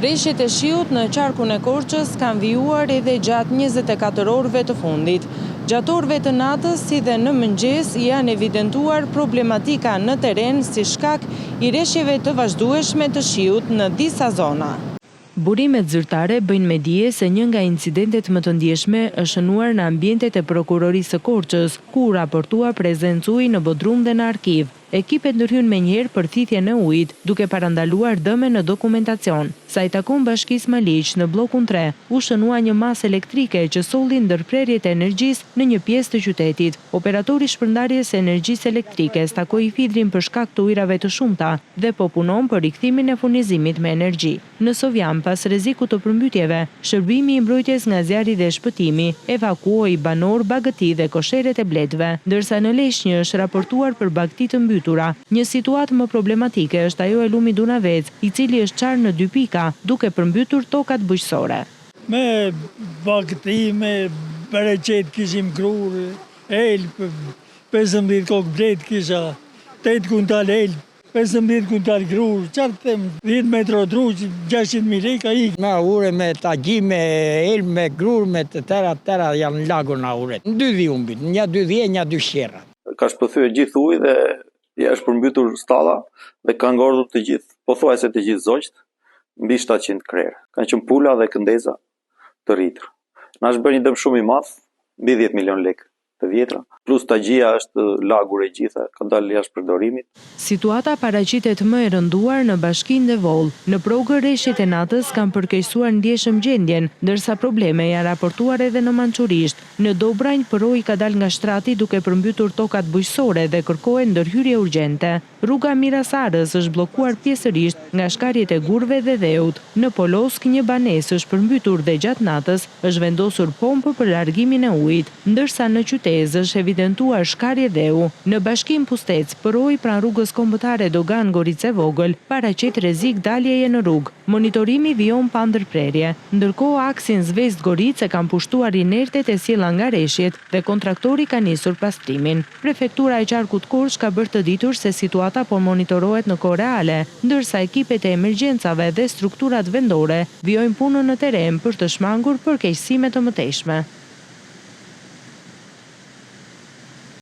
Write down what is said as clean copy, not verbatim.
Reshjet e shiut në qarkun e Korçës kanë vijuar edhe gjatë 24 orëve të fundit. Gjatë orëve të natës si dhe në mëngjes janë evidentuar problematika në terren si shkak i reshjeve të vazhdueshme të shiut në disa zona. Burimet zyrtare bëjnë me dije se një nga incidentet më të ndjeshme është shënuar në ambientet e Prokurorisë së Korçës, ku u raportua prezencë uji në bodrum dhe në arkiv. Ekipet ndërhynë menjëherë për thithjen e ujit, duke parandaluar dëme në dokumentacion. Sa i takon Bashkisë Maliq, në Bllokun tre, u shënua një masë elektrike që solli ndërprerje të energjisë në një pjesë të qytetit. Operatori i shpërndarjes së energjisë elektrike stakoi fidrin për shkak të ujërave të shumta dhe po punon për rikthimin e furnizimit me energji. Në Sovjan, pas rrezikut të përmbytjeve, Shërbimi i Mbrojtjes nga Zjarri dhe Shpëtimi evakuoi banorë, bagëti dhe kosheret e bletëve. Ndërsa në Leshnjë është raportuar për bagëti të mbytura. Një situatë më problematike është ajo e lumit Dunavec, i cili është çarë në dy pika, duke përmbytur tokat bujqësore. Me bagëti, me bereqet kishim grurë, elb, 15 kokë bletë kisha, 8 kuntal elb. 15 kuintal grurë, çfarë të them, 10 metro dru, 600.000 lekë, ik. Me ure, me tagji, me elb, me grurë, me të tëra, të tëra janë lagur në ure. Në dy dhi humbit, nja dy dhi e nja dy shqerra. Ka shpërthyer gjithë uji dhe ja është përmbytur stalla dhe ka ngordhur të gjithë, pothuajse të gjithë zogjtë, mbi 700 krerë. Kanë qenë pula dhe këndeza të rritur. Na është bërë një dëm shumë i madh, mbi 10 milion lekë të vjetra, plus tagjia është lagur e gjitha, ka dalë jashtë përdorimit. Situata paraqitet më e rënduar në bashkinë Devoll. Në Progër reshjet e natës kanë përkeqësuar ndjeshëm gjendjen, ndërsa probleme janë raportuar edhe në Mançurisht. Në Dobranj përroi ka dalë nga shtrati duke përmbytur tokat bujqësore dhe kërkohet ndërhyrje urgjente. Rruga Miras-Arrëz është bllokuar pjesërisht nga shkarjet e gurëve dhe dheut. Në Poloskë një banesë është përmbytur dhe gjatë natës është vendosur pompë për largimin e ujit, ndërsa në Qytezë është evidentuar shkarje dheu. Në bashkinë Pustec, përroi pranë rrugës kombëtare Doganë-Goricë e Vogël paraqet rrezik daljeje në rrugë. Monitorimi vijon pa ndërprerje. Ndërkohë aksin Zvezdë-Goricë e kanë pushtuar inertet e sjella nga reshjet dhe kontraktori ka nisur pastrimin. Prefektura e qarkut Korçë ka bërë të ditur se situata po monitorohet në kohë reale, ndërsa ekipet e emergjencave dhe strukturat vendore vijojnë punën në terren për të shmangur përkeqësime të mëtejshme.